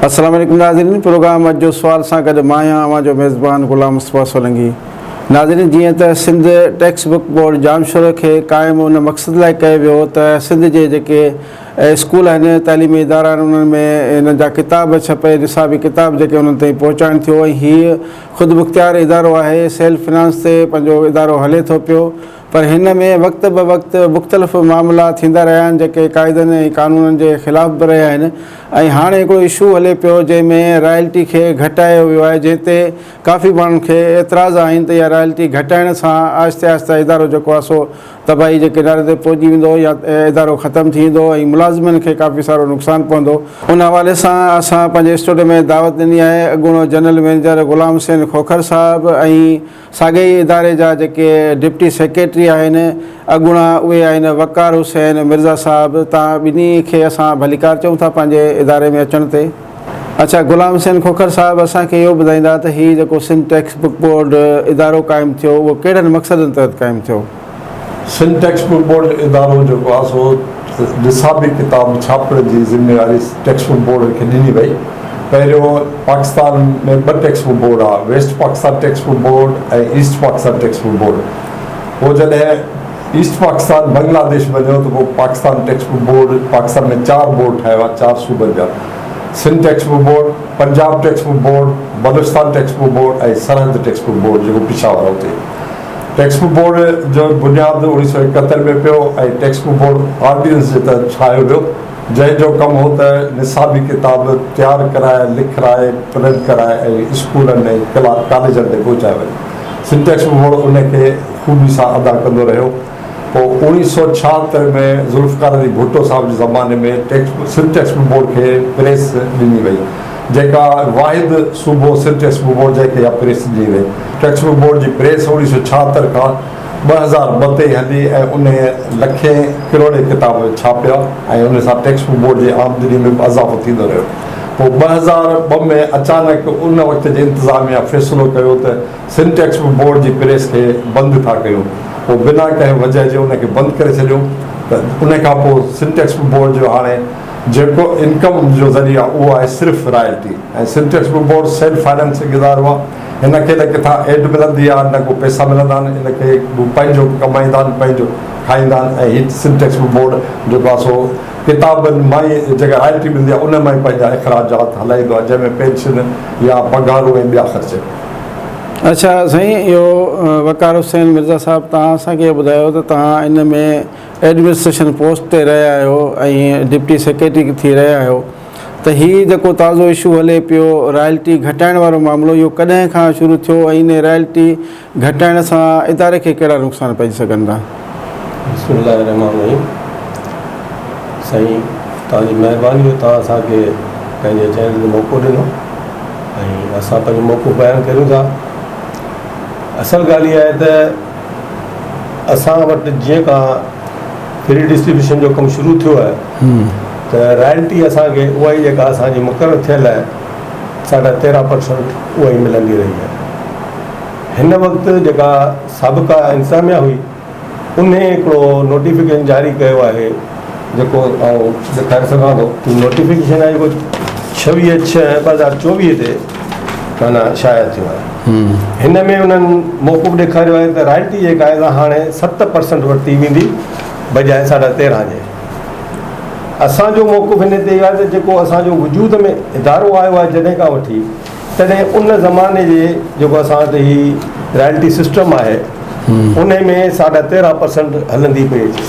السلام عليڪم ناظرين پروگرام اڄ جو سوال سان گڏ مان آهيان اوهان جو ميزبان غلام مصطفيٰ سولنگي ناظرين جيئن ته Sindh text book board Jamshoro کي قائم ان مقصد لاء ڪيو ويو ته سنڌ جي جيڪي اسڪول آهن تعليمي ادارا آهن انهن ۾ انهن جا ڪتاب ڇپي نصابي ڪتاب جيڪي انهن تائين پهچائڻ ٿيو ۽ هيء خود مختيار ادارو آهي سيلف فنانس تي پنهنجو ادارو هلي ٿو پيو پر هن ۾ وقت به وقت مختلف معاملا ٿيندا رهيا آهن جيڪي قاعدن ۽ قانونن جي خلاف به رهيا آهن ۽ هاڻي هڪڙو اشو هلي پيو جنهن ۾ رائلٽي کي گهٽايو ويو آهي جنهن تي ڪافي ماڻهن کي اعتراض آهن ته اها رائلٽي گهٽائڻ سان آهستي آهستي ادارو جيڪو آهي سو تباهي جي ڪناري تي پهچي ويندو يا ادارو ختم ٿي ويندو ۽ ملازمن کي ڪافي سارو نقصان پوندو. ان حوالي سان اسان پنهنجي اسٽوڊيو ۾ دعوت ڏني آهي اڳوڻو جنرل مئنيجر غلام حسين کوکر صاحب ۽ ساڳئي ئي اداري جا جيڪي ڊپٽي سيڪريٽري آهن اڳوڻا اهي آهن وقار حسين مرزا صاحب تان ٻنهي کي اسان ڀليڪار چئون ٿا پنهنجي اداري ۾ اچڻ تي. اڇا غلام حسين کوکر صاحب اسان کي اهو ٻڌائيندا ته هي جيڪو سنڌ ٽيڪسٽ بڪ بورڊ ادارو قائم ٿيو اهو ڪهڙن مقصدن تحت قائم ٿيو؟ سنڌ ٽيڪسٽ بڪ بورڊ ادارو جيڪو آهي سو نصابي ڪتاب ڇاپڻ جي ذميواري ٽيڪسٽ بڪ بورڊ کي ڏني وئي. پهريون پاڪستان ۾ ٻه ٽيڪسٽ بڪ بورڊ هئا، west Pakistan text book board ۽ east Pakistan text book board. پوء جڏهن ايسٽ پاڪستان بنگلاديش بنيو ته پوء Pakistan text book board Pakistan ۾ چار بورڊ ٺاهيا ويا چار صوبن جا. Sindh text book board, Punjab text book board, Balochistan text book board ۽ Sarhad text book board جيڪو پشاور اتي ٽيڪسٽ بڪ بورڊ جو بنياد اوڻيهه سؤ ايڪهتر ۾ پيو ۽ ٽيڪسٽ بڪ بورڊ آرڊيننس جي تحت ٺاهيو ويو جنهن جو ڪم هو ته نصابي ڪتاب تيار ڪرائي لکرائي پرنٽ ڪرائي ۽ اسڪولن ۽ ڪاليجن تي پهچايو وڃي. سنڌ ٽيڪسٽ بڪ بورڊ ان کي خوبي سان ادا ڪندو رهيو. پوء 1976 ۾ ذوالفقار علي ڀٽو صاحب جي زماني ۾ سنڌ ٽيڪسٽ بڪ بورڊ کي پريس ڏني وئي، جيڪا واحد صوبو سنڌ ٽيڪسٽ بڪ بورڊ جنهن کي اها پريس ڏني وئي. ٽيڪسٽ بڪ بورڊ جي پريس 1976 کان 2002 تائين هلي ۽ انهيء لکين ڪروڙين ڪتاب ڇاپيا ۽ ان سان ٽيڪسٽ بڪ بورڊ جي آمدني ۾ به اضافو ٿيندو رهيو. پوء 2002 ۾ اچانڪ ان وقت جي انتظاميا فيصلو ڪيو ته سنڌ ٽيڪسٽ بڪ بورڊ جي پريس کي بند ٿا ڪيون پوء بنا ڪنهن وجهه جي ان کي بند ڪري ڇڏيو ته ان کان پوء سنڌ ٽيڪسٽ بڪ بورڊ جو هاڻي جيڪو انڪم جو ذريعو آهي اهو آهي صرف royalty ۽ Sindh text book board self financing ادارو آهي هن کي نه ڪٿان ايڊ ملندي آهي نه ڪو پئسا ملندا آهن ان کي هو پنهنجو ڪمائيندا آهن پنهنجو کائيندا آهن ۽ هي سنڌ ٽيڪسٽ بڪ بورڊ جيڪو آهي سو ڪتابن مان ئي جيڪا رائلٽي ملندي آهي ان مان ئي پنهنجا اخراجات هلائيندو آهي جنهن ۾ پينشن يا پگهارون ۽ ٻيا خرچ. اڇا سائين اهو وقار حسين مرزا صاحب توهان اسان کي اهو ٻڌايو ته توهان ان ۾ ايڊمنسٽريشن پوسٽ تي رهيا آهيو ۽ ڊپٽي سيڪريٽري ٿي رهيا آهيو ته هي جيڪو تازو اشو هلي پيو رائلٽي گهٽائڻ وارو معاملو اهو ڪڏهن کان شروع ٿيو ۽ ان رائلٽي گهٽائڻ سان اداري کي ڪهڙا نقصان پئجي سگهن ٿا؟ بسم الله الرحمٰن الرحيم سائين توهان جي مهرباني جو توهان اسان کي پنهنجي چينل تي موقعو ڏنو ۽ اسان پنهنجو موقف بيان ڪريون ٿا اصل ڳالهه اها آهي ته اسان وٽ جيئن کان فري ڊسٽريبيوشن جو ڪم شروع ٿيو آهي ته رائلٽي اسان کي اها ئي جيڪا اسان جي مقرر ٿيل آهي ساڍا تيرهن پرسنٽ اها ئي ملندي رهي آهي هن وقت جيڪا سابقه انتظاميا هئي انهي هڪڙو نوٽيفڪيشن جاري ڪيو آهي جيڪو آئون ڏيکاري سگهان ٿو. نوٽيفڪيشن آهي جيڪو 26 ڇهه 2024 تي معنيٰ شايع ٿيو آهي. هن ۾ انهن موقف ڏيکاريو آهي ته رائلٽي جيڪا آهي سا هاڻي 7% ورتي ويندي بجاء ساڍا تيرهن جي. اسان جو موقف هن تي اهو آهي ته جيڪو اسان جو وجود ۾ ادارو آيو آهي جڏهن کان وٺي تڏهن ان زماني جي جيڪو اسان وٽ هي رائلٽي سسٽم آهي انهي ۾ ساڍا تيرهن پرسنٽ هلندي پئي اچي.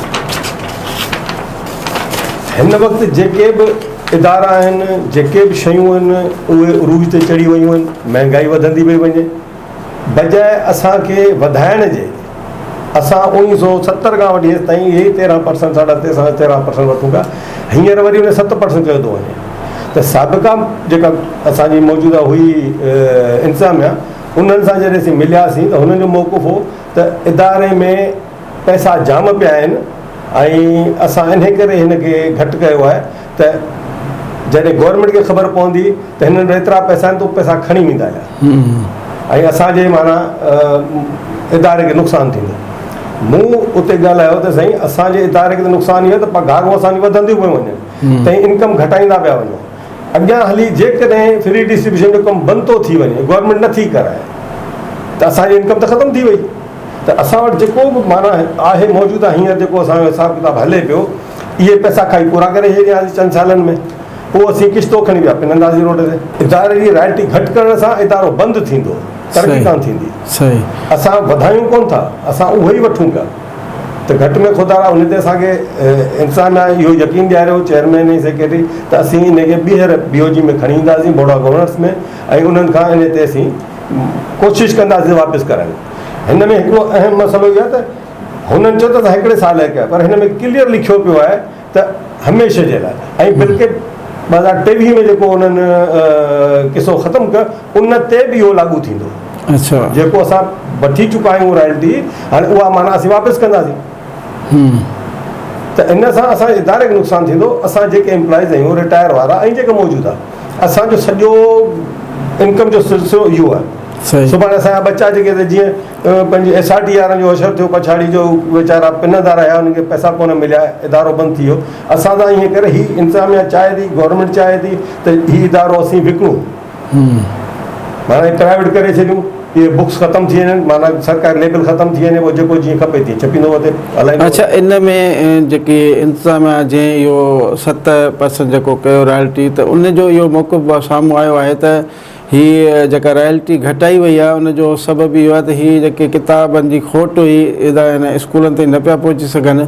هن وقت جيڪي به ادارا آهن جيڪي به شيون آهن اهي عروج تي چڙهي ويون آهن مهنگائي وڌندي پئي وڃي بجاء اسان کي وڌائڻ جي اسان اوڻيهه سو ستر کان وٺي هيستائين اهي ئي تيرهن پرسنٽ ساڍا تيرهن تيرهن پرسنٽ وٺون پيا هينئر وري ان 7% ڪيو ٿو وڃي ته سابقه جيڪا اسان جي موجوده هئي انتظاميا انهن سان جڏهن اسين ملياسين ته هنن جو موقف هو ته اداري ۾ پئسا جام پيا آهن ۽ اسان انهي ڪري هن کي گهٽ ڪيو آهي ته جڏهن گورنمينٽ کي خبر پوندي ته هنن وٽ ايترا پئسا آهن ته اهي پئسا کڻي ويندا هليا ۽ اسان جي معنيٰ اداري کي نقصان ٿيندو. مون اتي ڳالهايو ته سائين اسان جي اداري کي ته نقصان اهو آهي ته پگهارون اسان جون وڌنديون پيون وڃن تئين انڪم گهٽائيندا پيا وڃو. اڳيان هلي جيڪڏهن فري ڊسٽريبيوشن جو ڪم بند ٿو ٿي وڃي گورنمينٽ نٿي ڪرائي ته اسان جي انڪم ته ختم ٿي وئي ته اسان وٽ جيڪو به معنيٰ آهي موجوده هينئر جيڪو اسان جو حساب ڪتاب هلي پيو اهي پئسا کائي پورا ڪري ڇڏياسين چند سالن ۾ پوء اسين قسطو کڻي ويا پننداسين روڊ تي. اداري جي رائلٽي گهٽ ڪرڻ سان ادارو بند ٿيندو ترقي ڪانه ٿيندي. اسان وڌايون ڪونه ٿا اسان اهو ئي وٺون پيا ته گهٽ ۾ خدارا ان تي اسان کي انتظاميا اهو يقين ڏياريو چيئرمين ۽ سيڪريٽري ته اسين ان کي ٻيهر بي او جي ۾ کڻي اينداسين بورڊ آف گورنرس ۾ ۽ انهن کان ان تي اسين ڪوشش ڪنداسين واپس ڪرايون. هن ۾ هڪڙو اهم مسئلو اهو آهي ته هنن چيو ته اسان هڪڙي سال لاء ڪيو پر هن ۾ ڪليئر لکيو پيو آهي ته هميشه جي لاء ۽ بلڪه 2023 ۾ جيڪو انهن قصو ختم ڪيو ان تي به اهو لاڳو ٿيندو. اڇا جيڪو اسان وٺي چڪا آهيون رائلٽي هاڻي اها معنيٰ اسين واپس ڪنداسين ته ان سان اسان جي اداري کي نقصان ٿيندو. اسان جيڪي امپلائيز آهيون رٽائر وارا ۽ جيڪي موجوده اسان جو سڄو انڪم جو سلسلو اهو آهي. سڀاڻي اسان جا ٻچا جيڪي ته جيئن پنهنجي ايس آر ٽي وارن جو حشر ٿيو پڇاڙي جو ويچارا پنندا رهيا انهن کي پئسا ڪونه مليا ادارو بند ٿي ويو اسان سان ائين ڪري هي انتظاميا چاهي ٿي گورنمينٽ چاهي ٿي ته هي ادارو اسين وڪڻون معنيٰ پرائيويٽ ڪري ڇڏيون اهي بڪس ختم ٿي وڃن معنيٰ سرڪاري ليبل ختم ٿي وڃي پوء جيڪو جيئن کپي تيئن ڇپيندو وتي هلائيندو اڇا ان ۾ جيڪي انتظاميا جنهن اهو 7% جيڪو ڪيو رائلٽي ته ان جو اهو موقف سامهون آيو آهي ته هي جيڪا رائلٽي گهٽائي وئي آهي ان جو سبب اهو آهي ته هي جيڪي ڪتابن جي کوٽ هئي ادا هن اسڪولن تائين نه پيا پهچي سگهن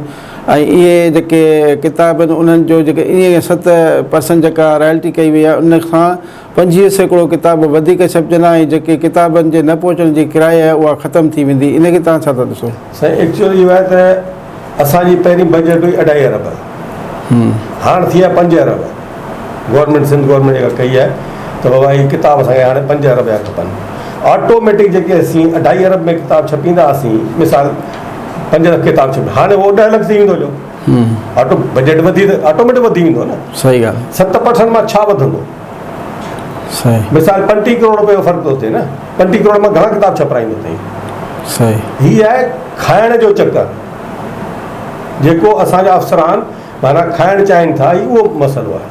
۽ اهي جيڪي ڪتاب آهن انهن جو جيڪي ائين 7% جيڪا رائلٽي ڪئي وئي آهي ان کان 25% ڪتاب وڌيڪ ڇپجندا ۽ جيڪي ڪتابن جي نه پهچڻ جي ڪرائي آهي اها ختم ٿي ويندي ان کي توهان ڇا ٿا ڏسو؟ سائين ايڪچوئل اهو آهي ته اسان جي پهرين بجيٽ هئي اڍائي ارب هاڻ ٿي آهي 5 ارب گورنمينٽ سنڌ گورنمينٽ جيڪا ڪئي آهي ته بابا هي ڪتاب اسان کي هاڻي 5 ارب جا کپن آٽوميٽڪ جيڪي اسين اڍائي ارب ۾ ڪتاب ڇپيندا هئاسين مثال 5 لک ڪتاب ڇپي هاڻي اهو 10 لک ٿي ويندو جو آٽو بجيٽ وڌي ته آٽوميٽڪ وڌي ويندو نه. صحيح ڳالهه. 7% مان ڇا وڌندو؟ صحيح. مثال 35 ڪروڙ روپيه جو فرق ٿو ٿئي نه 35 ڪروڙ مان گهڻا ڪتاب ڇپرائيندو اٿئي؟ صحيح. هي آهي کائڻ جو چڪر جيڪو اسان جا افسران معنيٰ کائڻ چاهين ٿا هي اهو مسئلو آهي.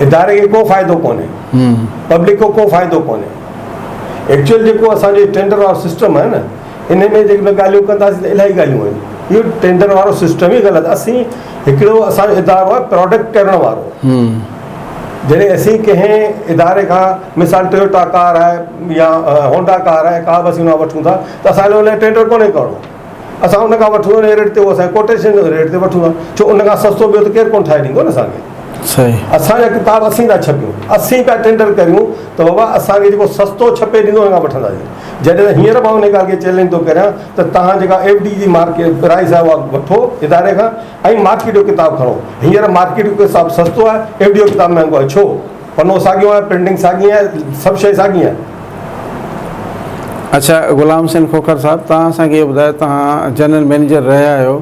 اداري کي ڪو فائدو ڪونهي پبلڪ کي ڪو فائدو ڪونهي ايڪچوئل جيڪو اسان جو ٽينڊر وارو سسٽم آهي نه ان ۾ جيڪڏهن ڳالهيون ڪنداسين ته الاهي ڳالهيون آهن اهو ٽينڊر وارو سسٽم ئي غلط اسين هڪڙو اسان جو ادارو آهي پراڊڪٽ ڪرڻ وارو جڏهن اسين ڪنهن اداري کان مثال ٽويوٽا ڪار آهي يا هونڊا ڪار آهي ڪا به اسين ان کان وٺون ٿا ته اسان ان لاء ٽينڊر ڪونهي ڪرڻو اسان ان کان وٺون ان ريٽ تي اهو اسان کي ڪوٽيشن ريٽ تي وٺون ٿا ڇو ان کان سستو ٻيو ته ڪير ڪونه ٺاهي ڏيندو نه اسان کي صحيح اسان جا ڪتاب اسين ٿا ڇپيون اسين پيا ٽينڊر ڪريون ته بابا اسان کي جيڪو سستو ڇپي ڏيندو ان کان وٺنداسين جڏهن ته هينئر مان ان ڳالهه کي چئلينج ٿو ڪريان ته توهان جيڪا ايف ڊي جي مارڪيٽ پرائس آهي اها وٺو اداري کان ۽ مارڪيٽ جو ڪتاب کڻو هينئر مارڪيٽ جو ڪتاب سستو آهي ايف ڊي جو ڪتاب مهانگو آهي ڇو پنو ساڳيو آهي پرنٽنگ ساڳي آهي سڀ شيء ساڳي آهي. اڇا غلام حسين کوکر صاحب توهان اسان کي اهو ٻڌايو توهان جنرل مئنيجر رهيا آهيو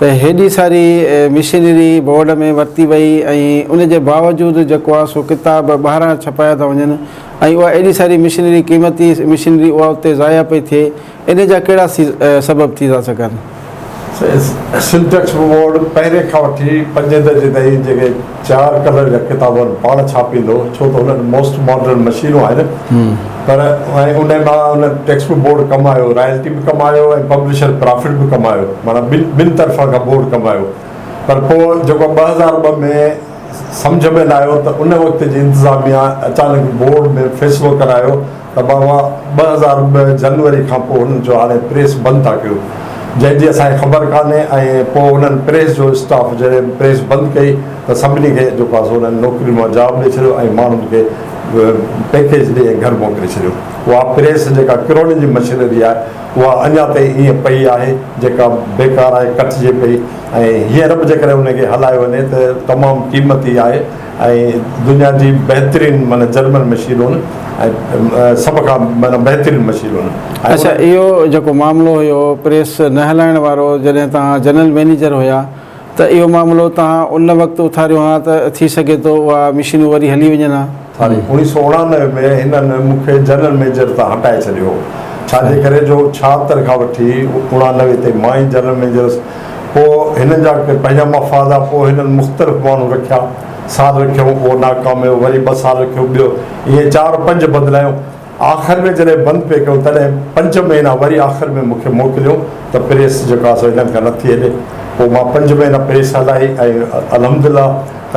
ته هيڏي ساري مشينري بورڊ ۾ ورتي وئي ۽ ان جي باوجود جيڪو آهي سو ڪتاب ٻاهران ڇپايا ٿا وڃن ۽ اها ايڏي ساري مشينري قيمتي مشينري اها اتي ضايع پئي ٿئي ان جا ڪهڙا سبب ٿي ٿا سگهن؟ سنڌ ٽيڪسٽ بڪ بورڊ پهرين کان وٺي پنجين درجي تائين جيڪي چار ڪلر جا ڪتاب آهن پاڻ ڇاپيندو هو ڇو ته هن وٽ موسٽ ماڊرن مشينون آهن پر ۽ ان مان ان ٽيڪسٽ بڪ بورڊ ڪمايو رائلٽي به ڪمايو ۽ پبلشر پرافٽ به ڪمايو معنيٰ ٻن طرفان کان بورڊ ڪمايو پر پوء جيڪو 2002 ۾ سمجهه ۾ نه آيو ته ان وقت جي انتظاميا اچانڪ بورڊ ۾ فيصلو ڪرايو ته بابا 2002 جنوري کان پوء هنن چيو هاڻي پريس بند ٿا ڪيو جنهن جي اسان کي خبر ڪانهي ۽ پوء هنن پريس جو اسٽاف جڏهن پريس بند ڪئي ته سڀني کي جيڪو آهي سو هنن نوڪرين مان جواب ڏئي ڇڏيو ۽ ماڻهن کي پيڪيج ڏئي ۽ گهر موڪلي ڇڏيو اها پريس جيڪا ڪروڙين جي مشينري آهي اها اڃا تائين ائين پئي آهي جيڪا بيڪار آهي ڪٽجي پئي ۽ هينئر به جيڪڏهن ان کي هلايو وڃي ته تمام قيمتي آهي ۽ دنيا جي بهترين معنيٰ جرمن مشينون ۽ سڀ کان معنيٰ بهترين مشينون. اڇا اهو جيڪو معاملو هيو پريس نه هلائڻ وارو جڏهن توهان جنرل مئنيجر هيا ته اهو معاملو توهان ان وقت اٿاريو ها ته ٿي سگهي ٿو اها مشينون وري هلي وڃن ها. ساري 1989 ۾ هنن مون کي جنرل مئنيجر تان هٽائي ڇڏيو هو ڇا جي ڪري جو 76 کان وٺي 89 تائين مان ئي جنرل مئنيجر هوس. پوء هنن جا ڪي پنهنجا مفاد ها، پوء هنن مختلف ماڻهو رکيا. سال رکيو اهو ناڪام ويو وري ٻه سال رکيو ٻيو ائين چار پنج بدلايون آخر ۾ جڏهن بند پئي ڪيو تڏهن پنج مهينا وري آخر ۾ مون کي موڪليو ته پريس جيڪا سو هنن کان نٿي هلي پوء مان پنج مهينا پريس هلائي ۽ الحمدلله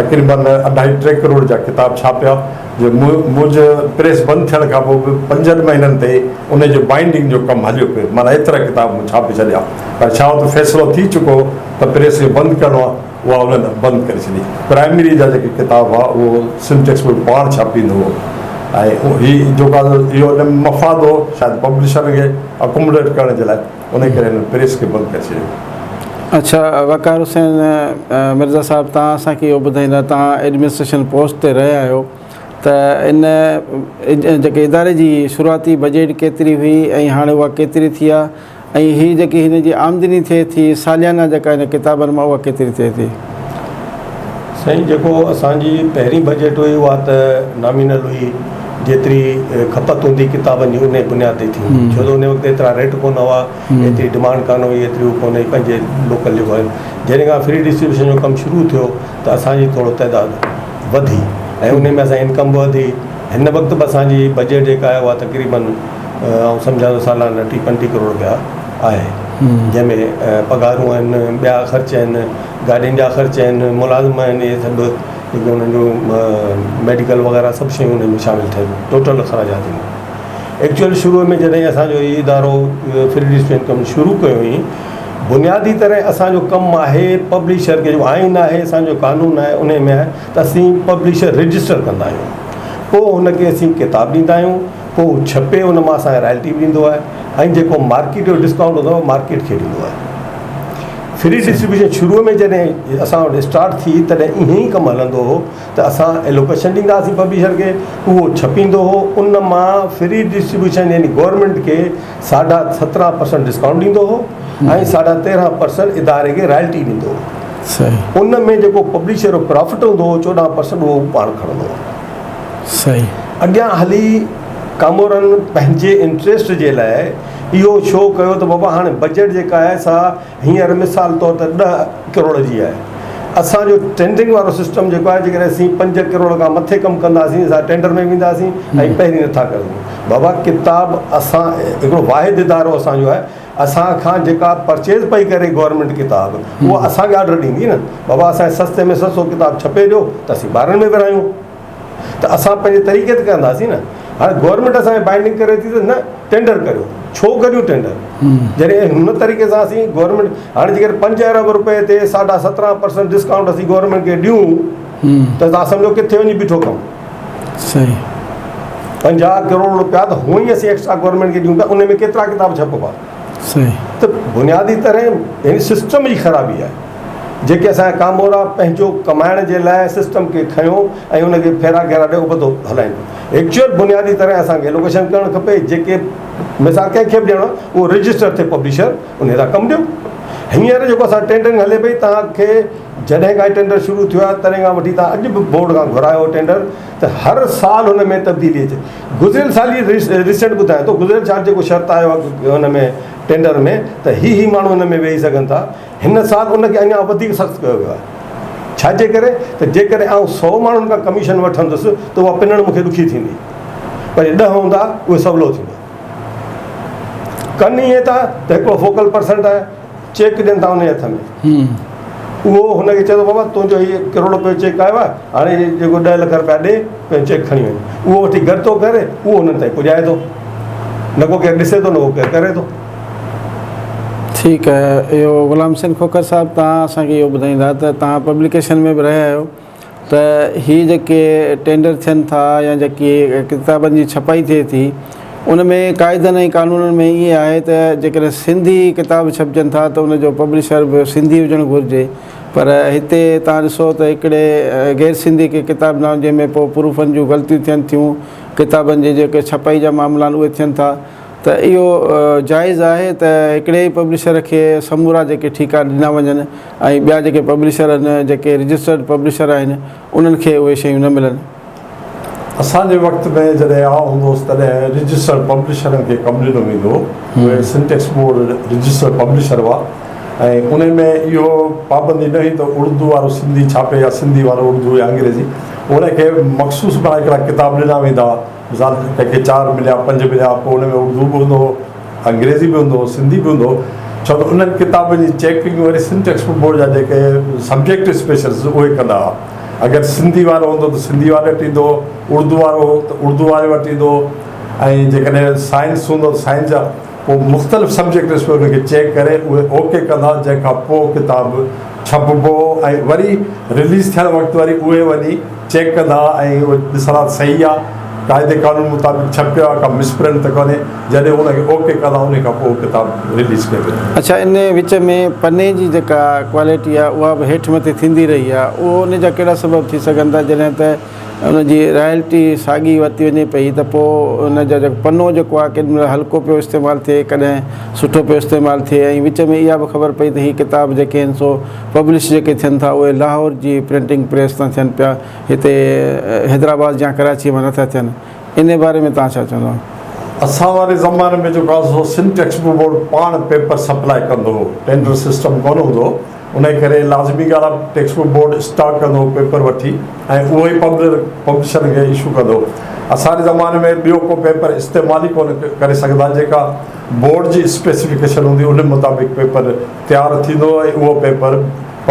تقريبن اڍائي ٽي ڪروڙ جا ڪتاب ڇاپيا جو منهنجو پريس بند ٿيڻ کان پوء به پنجن مهينن تي ان جي بائنڊنگ جو ڪم هليو پيو معنيٰ ايترا ڪتاب مون ڇاپي ڇڏيا پر ڇا هو ته فيصلو ٿي چڪو هو ته پريس کي بند ڪرڻو آهي اها انهن بند ڪري ڇڏي. پرائمري جا جيڪي ڪتاب هئا اهو سنڌ ٽيڪسٽ بڪ پاڻ ڇاپيندو هو ۽ هي جيڪو آهي اهو ان ۾ مفاد هو شايد پبلشرن کي اڪوموڊيٽ ڪرڻ جي لاء ان ڪري هنن پريس کي بند ڪري ڇڏيو. اڇا وقار حسين مرزا صاحب توهان اسان کي اهو ٻڌائيندا توهان ايڊمنسٽريشن پوسٽ تي رهيا آهيو ته ان جيڪي اداري جي شروعاتي بجيٽ ڪيتري هئي ۽ هاڻي اها ڪيتري ٿي آهي ۽ هي جيڪي هن جي آمدني ٿئي ٿي ساليانه جيڪا هن ڪتابن مان اها ڪيتري ٿئي ٿي؟ سائين جيڪو اسان جي پهرين بجيٽ هئي اها ته نامينل هئي جيتري کپت هوندي ڪتابن جي انهي بنياد تي ٿيندي ڇو ته انهي وقت ايترا ريٽ ڪونه هئا ايتري ڊمانڊ ڪانه هئي ايتري هو ڪونه هئي پنهنجي لوڪل جيڪو آهي جڏهن کان فري ڊسٽريبيوشن جو ڪم شروع ٿيو ته اسان جي ٿورو تعداد وڌي ۽ انهي ۾ اسان جي انڪم به وڌي هن وقت به اسان جي بجيٽ جيڪا آهي اها تقريبن آئون سمجهان ٿو سالانه ٽي پنجٽيهه ڪروڙ رپيا آهي جنهن ۾ پگهارون آهن ٻيا خرچ آهن گاڏين جا خرچ آهن ملازم آهن اهي سڀ جيڪي انهن جو ميڊيڪل وغيره سڀ شيون ان ۾ شامل ٿين ٽوٽل اخراجات آهن ايڪچوئل شروع ۾ جڏهن اسانجو هي ادارو فري ڊسٽريبيوشن ڪم شروع ڪيو هئي بنيادي طرح اسانجو ڪم آهي پبلشر کي جو آئين آهي اسانجو قانون آهي ان ۾ آهي ته اسين پبلشر رجسٽر ڪندا آهيون پوء هن کي اسين ڪتاب ڏيندا آهيون پوء هو ڇپي ان مان اسان کي رائلٽي به ڏيندو آهي ۽ جيڪو مارڪيٽ جو ڊسڪائونٽ هوندو آهي اهو مارڪيٽ کي ڏيندو آهي. فري ڊسٽريبيوشن شروع ۾ جڏهن اسان وٽ اسٽارٽ ٿي تڏهن ائين ئي ڪم هلندو هو ته اسان ايلوڪيشن ڏيندا هئاسين پبلشر کي اهو ڇپيندو هو ان مان فري ڊسٽريبيوشن يعني گورنمينٽ کي ساڍا سترهن پرسنٽ ڊسڪائونٽ ڏيندو هو ۽ ساڍا تيرهن پرسنٽ اداري کي رائلٽي ڏيندو هو ان ۾ جيڪو پبلشر جو پرافٽ هوندو هو چوڏهن پرسنٽ اهو پاڻ کڻندو هو. صحيح. اڳيان هلي ڪامورن پنهنجي انٽريسٽ جي لاء اهو شو ڪيو ته بابا هاڻي بجيٽ جيڪا آهي سا هينئر مثال طور ته ڏهه ڪروڙ جي آهي اسان جو ٽينڊرنگ وارو سسٽم جيڪو آهي جيڪڏهن اسين پنج ڪروڙ کان مٿي ڪم ڪنداسين اسان ٽينڊر ۾ وينداسين ۽ پهرين نٿا ڪري سگهون بابا ڪتاب اسان هڪڙو واحد ادارو اسان جو آهي اسان کان جيڪا پرچيز پئي ڪري گورنمينٽ ڪتاب اها اسان کي آرڊر ڏيندي نه بابا اسان کي سستي ۾ سستو ڪتاب ڇپي ڏيو ته اسين ٻارن ۾ ورهايون ته اسان پنهنجي طريقي تي ڪنداسين نه هاڻي گورنمينٽ اسان کي بائنڊنگ ڪري ٿي ته نه ٽينڊر ڪريو ڇو ڪريون ٽينڊر جڏهن هن طريقي سان اسين گورنمينٽ هاڻي جيڪڏهن پنج ارب روپئي تي ساڍا سترهن پرسنٽ ڊسڪائونٽ اسين گورنمينٽ کي ڏيون ته تان سمجهو ڪٿي وڃي بيٺو ڪم صحيح 50 ڪروڙ روپيا ته هونئن ئي اسين ايڪسٽرا گورنمينٽ کي ڏيون پيا ان ۾ ڪيترا ڪتاب ڇپبا صحيح ته بنيادي طرح يعني سسٽم جي خرابي آهي جيڪي اسان جا ڪامورا پنهنجو ڪمائڻ جي لاء سسٽم کي کنيو ۽ ان کي ڦيرا گهيرا ڏئي ابتو هلائين ايڪچوئل بنيادي طرح اسان کي ايلوڪيشن ڪرڻ کپي جيڪي مثال ڪنهن کي به ڏيڻو اهو رجسٽر ٿئي پبلشر ان سان ڪم ڏيو هينئر جيڪو اسان ٽينڊرنگ هلي پئي توهان کي جڏهن کان ٽينڊر شروع ٿيو آهي تڏهن کان وٺي توهان اڄ به بورڊ کان گهرايو ٽينڊر ته هر سال هن ۾ تبديلي اچي گذريل سال جي ريسينٽ ٻڌايان ٿو گذريل سال جيڪو شرط آيو آهي هن ۾ ٽينڊر ۾ ته هي هي ماڻهو هن ۾ ويهي سگهن ٿا هن سال ان کي اڃا وڌيڪ سخت ڪيو ويو آهي ڇاجي ڪري ته جيڪڏهن آئون سو ماڻهن کان ڪميشن وٺندس ته اها پنڻ مونکي ڏکي ٿيندي پر جي ڏهه هوندا اهي سولو ٿيندو ڪن ائين ٿا ته هڪڙو فوڪل پرسنٽ آهي چيڪ ڏين ٿا ان جي هٿ ۾ اهو هن کي چئي ٿو بابا تنهنجو هي ڪروڙ روپيو چيڪ آيو آهي هاڻي هي جيڪو ڏهه لک روپيا ڏي پنهنجو چيڪ کڻي وڃ اهو وٺي گڏ ٿو ڪري اهو هنن تائين پڄائي ٿو نه ڪو ڪير ڏسي ٿو نه ڪو ڪير ڪري ٿو. ٺيڪ آهي اهو غلام حسين کوکر صاحب توهان اسان کي اهو ٻڌائيندا ته توهان پبليڪيشن ۾ به رهيا آهيو ته هي جيڪي ٽينڊر ٿين ٿا يا جيڪي ڪتابن جي ڇپائي ٿئي ٿي ان ۾ قاعدن ۽ قانونن ۾ ائين آهي ته جيڪڏهن سنڌي ڪتاب ڇپجن ٿا ته ان جو پبلشر به سنڌي هجڻ گهرجي پر هتي تان ڏسو ته هڪڙي غير سنڌي کي ڪتاب ڏنا جنهن ۾ پوء پروفن جون غلطيون ٿين ٿيون ڪتابن جي جيڪي ڇپائي جا معاملا آهن اهي ٿين ٿا ته اهو جائز آهي ته هڪڙي ئي پبلشر کي سمورا جيڪي ٺيڪا ڏنا وڃن ۽ ٻيا جيڪي پبلشر آهن جيڪي رجسٽرڊ پبلشر آهن انهن کي اهي شيون نه ملن. اسان جي وقت ۾ جڏهن آء هوندو هوس تڏهن رجسٽرڊ پبلشرن کي ڪم ڏنو ويندو هو. اهي سنٽيڪس بورڊ رجسٽرڊ پبلشر هئا ۽ ان ۾ اهو پابندي نه هئي ته اردو وارو سنڌي ڇاپي يا سنڌي وارو اردو يا انگريزي ان کي مخصوص بڻائي هڪڙا ڪتاب ڏنا ويندا هئا مثال ڪنهن کي چار مليا پنج مليا پوء ان ۾ اردو به هوندو هو انگريزي به هوندو هو سنڌي به هوندو هو ڇو ته انهن ڪتابن جي چيڪنگ وري سنڌ ٽيڪسٽ بڪ بورڊ جا جيڪي سبجيڪٽ اسپيشلسٽ اهي ڪندا هئا اگر سنڌي وارو هوندو ته سنڌي واري وٽ ايندو هو اردو وارو هو ته اردو واري وٽ ايندو هو ۽ جيڪڏهن سائنس هوندو ته سائنس جا پوء مختلف سبجيڪٽس ۾ ان کي چيڪ ڪري اهي اوڪي ڪندا جنهن کان پوء ڪتاب ڇپبو هو ۽ وري رليز ٿيڻ وقت وري اهي وڃي چيڪ ڪندا ۽ اهو ڏسندا ته صحيح آهي قاعدي قانون مطابق ڇپيو آهي ڪا مس پرنٽ ته ڪونهي جڏهن ان کي اوڪي ڪندا ان کان پوء ڪتاب رليز ڪيو ويندو. اڇا ان وچ ۾ پني جي جيڪا ڪوالٽي آهي اها به هيٺ مٿي ٿيندي رهي آهي اهو ان جا ڪهڙا سبب ٿي سگهن ٿا جڏهن ته ان جي رائلٽي ساڳي ورتي وڃي پئي ته پوء ان جا جيڪو پنو جيڪو آهي ڪيڏي مهل هلڪو پيو استعمال ٿئي ڪڏهن سٺو پيو استعمال ٿئي ۽ وچ ۾ اها به خبر پئي ته هي ڪتاب جيڪي آهن سو پبلش جيڪي ٿين ٿا اهي لاهور جي پرنٽنگ پريس تان ٿين پيا هتي حيدرآباد يا ڪراچي مان نٿا ٿين ان باري ۾ توهان ڇا چوندو؟ اسان واري زماني ۾ جيڪو آهي سو سنڌ ٽيڪسٽ بڪ بورڊ پاڻ پيپر سپلاء ڪندو هو ٽينڊر سسٽم ڪونه هوندو هو انهيء ڪري لازمي ڳالهه آهي ٽيڪسٽ بڪ بورڊ اسٽاڪ ڪندو هو پيپر وٺي ۽ اهو ئي پبلشر کي اشو ڪندو هو. اسان جي زماني ۾ ٻيو ڪو پيپر استعمال ئي ڪونه ڪري سگهندا جيڪا بورڊ جي اسپيسفڪيشن هوندي ان مطابق پيپر تيار ٿيندو هو ۽ اهو پيپر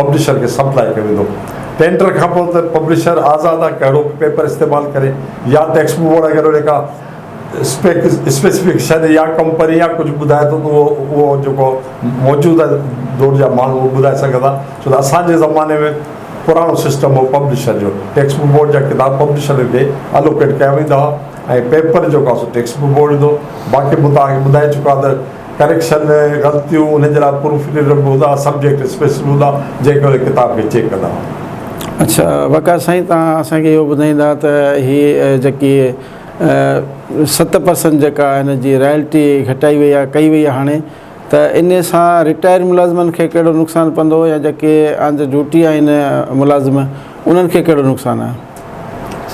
پبلشر کي سپلاء ڪيو ويندو هو. ٽينڊر کان پوء ته پبلشر آزاد آهي ڪهڙو به پيپر استعمال ڪري يا ٽيڪسٽ بڪ بورڊ اگر ان کان اسپيسفڪيشن يا ڪمپني يا ڪجهه ٻڌائي ٿو ته اهو اهو جيڪو موجوده دور جا ماڻهو اهو ٻڌائي سگهندا ڇو ته اسان جي زماني ۾ پراڻو سسٽم هو پبلشر جو ٽيڪسٽ بڪ بورڊ جا ڪتاب پبلشر کي الوڪيٽ ڪيا ويندا هئا ۽ پيپر جيڪو آهي سو ٽيڪسٽ بڪ بورڊ ايندو باقي مون توهان کي ٻڌائي چڪو آهيان ته ڪريڪشن غلطيون انهن جي لاء پروف ريڊر به هوندا سبجيڪٽ اسپيشل هوندا جيڪي ان ڪتاب کي چيڪ ڪندا هئا. اڇا وقاص سائين توهان اسان کي اهو ٻڌائيندا ته هي جيڪي 7% جيڪا هن جي رائلٽي گهٽائي وئي آهي ڪئي وئي آهي هاڻي ته ان سان رٽائر ملازمن کي ڪهڙو نقصان پوندو يا جيڪي آن the duty آهن ملازم انهن کي ڪهڙو نقصان آهي.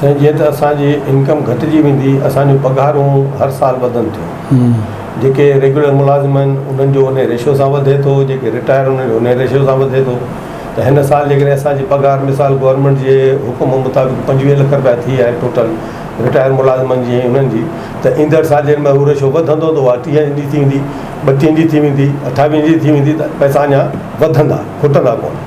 سائين جيئن ته اسان جي انڪم گهٽجي ويندي اسان جون پگهارون هر سال وڌن ٿيون جيڪي ريگيولر ملازم آهن انهن جو انهي ريشو سان وڌي ٿو جيڪي رٽائر انهن جو انهي ريشو سان وڌي ٿو ته هن سال جيڪڏهن اسان جي پگهار مثال گورنمينٽ جي حڪم مطابق 25 لک رپيا ٿي آهي ٽوٽل رٽائر ملازمن جي ۽ انهن جي ته ايندڙ سال جنهن مهل اهو ريشو وڌندو ته اها ٽيهن جي ٿي ويندي، ٻٽيهن جي ٿي ويندي، اٺاويهن جي ٿي ويندي ته پئسا اڃا وڌندا، کٽندا ڪونه.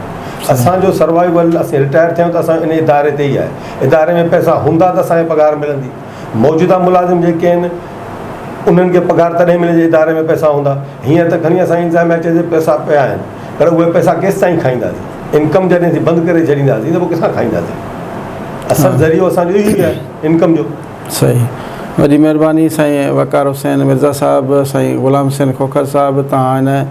اسان جو سروائيول اسين رٽائر ٿيا آهيون ته اسان جو ان اداري تي ئي آهي. اداري ۾ پئسا هوندا ته اسان کي پگهار ملندي. موجوده ملازم جيڪي آهن انهن کي پگهار تڏهن ملي جي اداري ۾ پئسا هوندا. هينئر ته کڻي اسان جي انتظاميا چئي ٿي پئسا پيا آهن پر اهي پئسا ڪيستائين کائينداسين؟ انڪم جڏهن اسين بند ڪري ڇڏينداسين ته پوء ڪٿان کائينداسين؟ اصل ذريعو اسان جو اهو ئي آهي انڪم جو. صحيح وڏي مهرباني سائين وقار حسين مرزا صاحب سائين غلام حسين کوکر صاحب توهان هن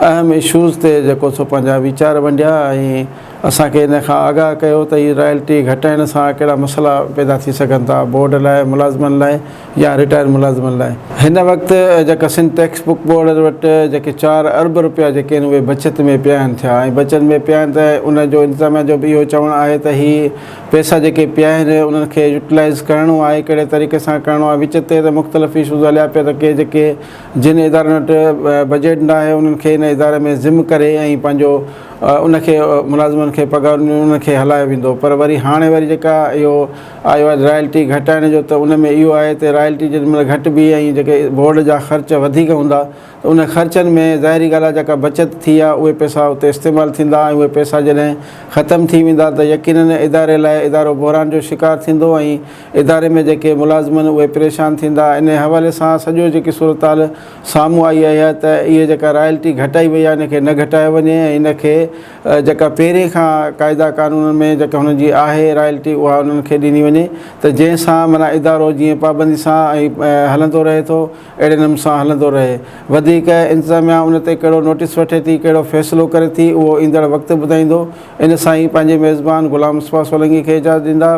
اهم اشوز تي جيڪو سو پنهنجا ويچار ونڊيا ۽ اسان کي ان کان آگاهه ڪيو ته هي رائلٽي گهٽائڻ سان ڪهڙا مسئلا پيدا ٿي سگهن ٿا بورڊ لاء ملازمن لاء يا رٽائر ملازمن لاء. هن وقت جيڪا سنڌ ٽيڪسٽ بڪ بورڊ وٽ جيڪي چار ارب رپيا جيڪي آهن اهي بچت ۾ پيا آهن ٿيا ۽ بچت ۾ پيا آهن ته ان جو انتظاميا جو به اهو چوڻ آهي ته هي پئسا جيڪي پيا آهن انهن کي يوٽيلائز ڪرڻو آهي ڪهڙي طريقي سان ڪرڻو آهي وچ تي ته مختلف اشوز هليا پيا ته ڪي جيڪي جن ادارن وٽ بجيٽ نه آهي انهن کي ان اداري ۾ ضم ڪري ۽ پنهنجو ان کي ملازمن کي پگهارون ڏنيون انهن کي هلايو ويندو پر وري هاڻي وري جيڪا اهو آيو آهي رائلٽي گهٽائڻ جو ته ان ۾ اهو آهي ته رائلٽي جيڏي مهل گهٽبي ۽ جيڪي بورڊ جا خرچ وڌيڪ هوندا ته ان خرچن ۾ ظاهري ڳالهه آهي جيڪا بچت ٿي آهي اهي پئسا اتي استعمال ٿيندا ۽ اهي پئسا جڏهن ختم ٿي ويندا ته يقينن اداري لاء ادارو بحران جو شڪار ٿيندو ۽ اداري ۾ جيڪي ملازم آهن اهي پريشان ٿيندا ان حوالي سان سڄو جيڪي صورتحال سامهون آئي آهي ته اهي جيڪا رائلٽي گهٽائي وئي آهي ان کي نه گهٽايو وڃي ۽ ان کي جيڪا پهرين کان قاعدا قانونن ۾ جيڪا هنن جي آهي رائلٽي اها انهن کي ڏني وڃي ته جنهن سان معنيٰ ادارو جيئن پابندي سان ۽ هلندو رهي ٿو اهڙي نموني سان هلندو رهي وڌيڪ انتظاميا ان تي ڪهڙو نوٽيس وٺي ٿي ڪهڙو فيصلو ڪري ٿي اهو ايندڙ وقت ٻڌائيندو ان سان ئي پنهنجي ميزبان غلام مصطفيٰ سولنگي کي اجازت ڏيندا.